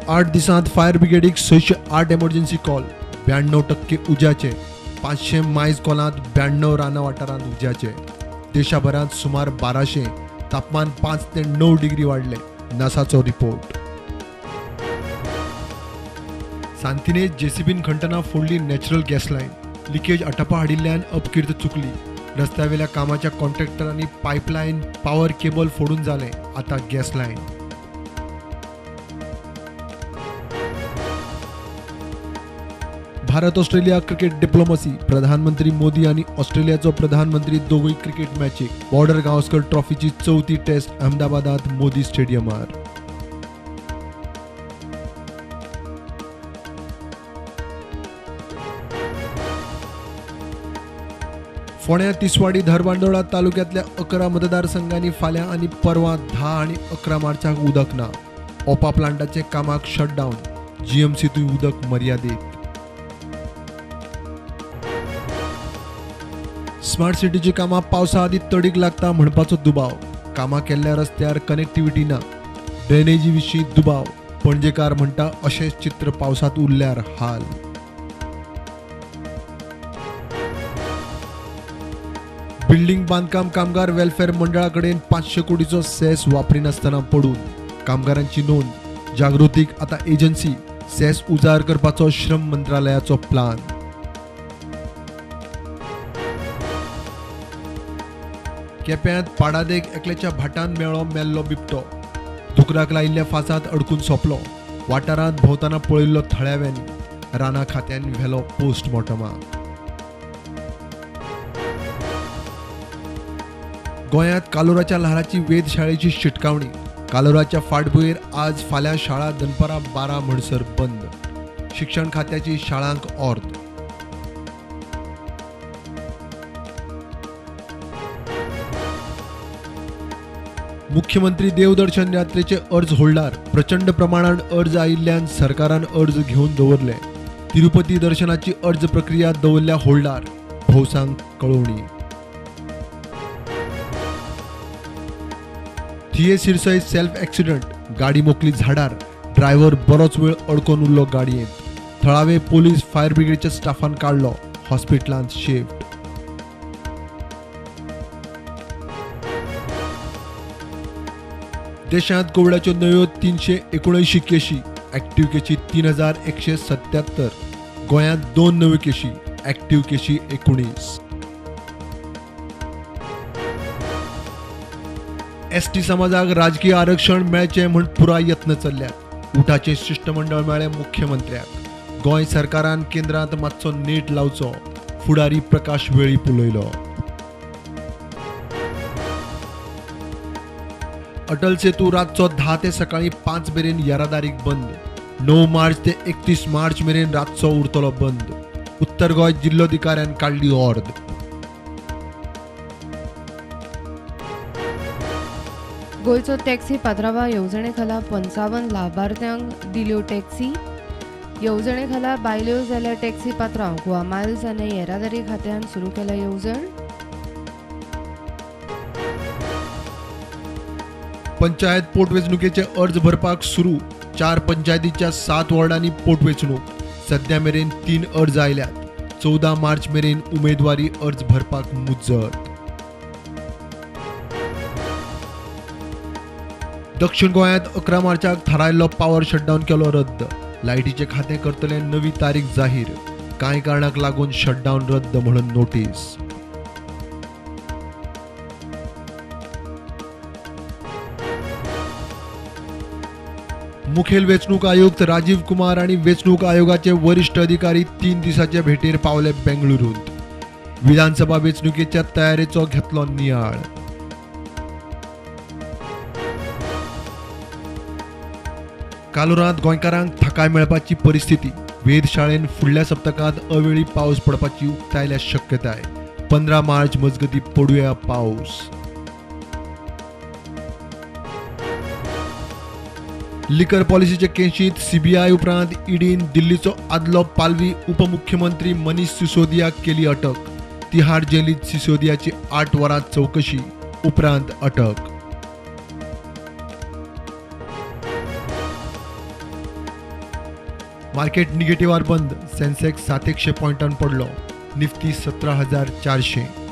8 दिसांत fire ब्रिगेडीक 608 emergency call, 92% उज्याचे, 500 मायज कॉलांत 92 रानां वाठारांत उज्याचे. देशाभरांत सुमार 1200, तापमान 5 ते 9 डिग्री वाडले, नासाचो रिपोर्ट. सांतिनेज जेसीबीन खणटना फोडली नॅचरल गॅस लायन, लिकेज आटपा हाडिल्ल्यान अपकीर्त चुकली. रस्त्यावेल्या कामाच्या कॉन्ट्रॅक्टरांनी पायपलायन, पावर केबल फोडून जालें, आतां gas line. Bharat Australia cricket diplomacy, प्रधानमंत्री मोदी आनी ऑस्ट्रेलियाचो प्रधानमंत्री दोगूय क्रिकेट मॅचीक. बॉर्डर गावस्कर ट्रॉफीची चवथी टेस्ट अहमदाबादात मोदी स्टेडियमार. फोंड्या, तिसवाडी, धारबांदोडा तालुक्यांतल्या 11 मतदारसंघांनी फाल्यां आनी परवां 10 आनी 11 मार्चाक उदक ना. ओपा प्लांटाचे कामाक शटडावन, जीएमसीतूय उदक मर्यादीत. स्मार्ट सिटीची कामां पावसा आदीं तडीक लागता म्हणपाचो दुबाव. कामां केल्ल्या रस्त्यार कनेक्टिव्हिटी ना, ड्रेनेजी विशीं दुबाव. पणजेकार म्हणटा अशेंच चित्र पावसांत उरल्यार हाल. बिल्डिंग बांदकाम कामगार वेलफेअर मंडळा कडेन 500 कोटीचो सेस वापरिनासतना पडून. कामगारांची नोंद, जागृतीक आतां एजन्सी, सेस उजार करपाचो श्रम मंत्रालयाचो प्लान. केप्यांत पाडादेक एकल्याच्या भाटान मेळ्ळो मेल्लो बिबटो. दुकराक लायिल्ल्या फांसांत अडकून सोंपलो. वाठारांत भोंवतना पळयल्लो थळाव्यांनी. रानां खात्यान व्हेलो पोस्टमॉर्टमाक. गोंयांत कालोराच्या ल्हाराची वेधशाळेची शिटकावणी. कालोराच्या फाटभुंयेर आज फाल्यां शाळा दनपारां 12 म्हणसर बंद. शिक्षण खात्याची शाळांक ऑर्द. मुख्यमंत्री देवदर्शन यात्रेचे अर्ज होल्डार. प्रचंड प्रमाणात अर्ज आयिल्ल्यान सरकारान अर्ज घेवन दवरले. तिरुपती दर्शनाची अर्ज प्रक्रिया दवरल्या होल्डार, भौसांक कळोवणी. थिये सिरसय सेल्फ एक्सिडंट, गाडी मोखली झाडार, ड्रायव्हर बरोच वेळ अडकोन उरलो गाडयेंत. थळावे पोलीस फायर ब्रिगेडच्या स्टाफान काडलो, हॉस्पिटलांत शिफ्ट. देशांत कोविडाच्यो नव्यो 379 केशी, ऍक्टिव्ह केशी 3177. गोंयांत 2 नव्यो केशी, ऍक्टिव्ह केशी 19. एसटी समाजाक राजकीय आरक्षण मेळचें म्हूण पुराय यत्न चल्ल्यात. उठाचें शिश्टमंडळ मेळ्ळें मुख्यमंत्र्याक. गोंय सरकारान केंद्रांत मातसो नेट लावचो, फुडारी प्रकाश वेळीप उलयलो. अटल सेतू रातचो 10 ते सकाळीं 5 मेरेन येरादारीक बंद. 9 मार्च ते 31 मार्च मेरेन रातचो उरतलो बंद. उत्तर गोंय जिल्लोधिकाऱ्यान काडली ऑर्द. गोंयचो टॅक्सी पात्रावा येवजणे खाला 55 लाभार्थ्यांक दिल्यो टॅक्सी. येवजणे खाला बायल्यो जाल्यार टॅक्सी पात्रांव. गोवा मायल्स आनी येरादारी खात्यान सुरू केल्या येवजण. पंचायत पोटवेंचणुकेचे अर्ज भरपाक सुरू. 4 पंचायतीच्या 7 वॉर्डांनी पोटवेंचणूक. सध्या मेरेन 3 अर्ज आयल्यात. 14 मार्च मेरेन उमेदवारी अर्ज भरपाक मुजत. दक्षिण गोंयांत 11 मार्चाक थारायल्लो पावर शटडावन केलो रद्द. लायटीचें खातें करतले नवी तारीख जाहीर. कांय कारणाक लागून शटडावन रद्द म्हणून नोटीस. मुखेल वेंचणूक आयुक्त राजीव कुमार आनी वेंचणूक आयोगाचे वरिश्ठ अधिकारी 3 दिसाचे भेटेर पावले बेंगळुरूंत. विधानसभा वेंचणुकेच्या तयारेचो घेतलो नियाळ. कालोरांत गोंयकारांक थाकाय मेळपाची परिस्थिती. वेधशाळेन फुडल्या सप्तकांत अवेळी पावस पडपाची उक्तायल्या शक्यताय. 15 मार्च मजगती पडुया पावस. लिकर पॉलिसीचे केशींत सीबीआय उपरांत ईडीन दिल्लीचो आदलो पालवी उपमुख्यमंत्री मनीष सिसोदियाक केली अटक. तिहार जेलींत सिसोदियाची 8 वरां चवकशी उपरांत अटक. मार्केट निगेटिव्हार बंद. सेन्सेक्स 700 पॉयंटान पडलो. निफ्टी 17,400.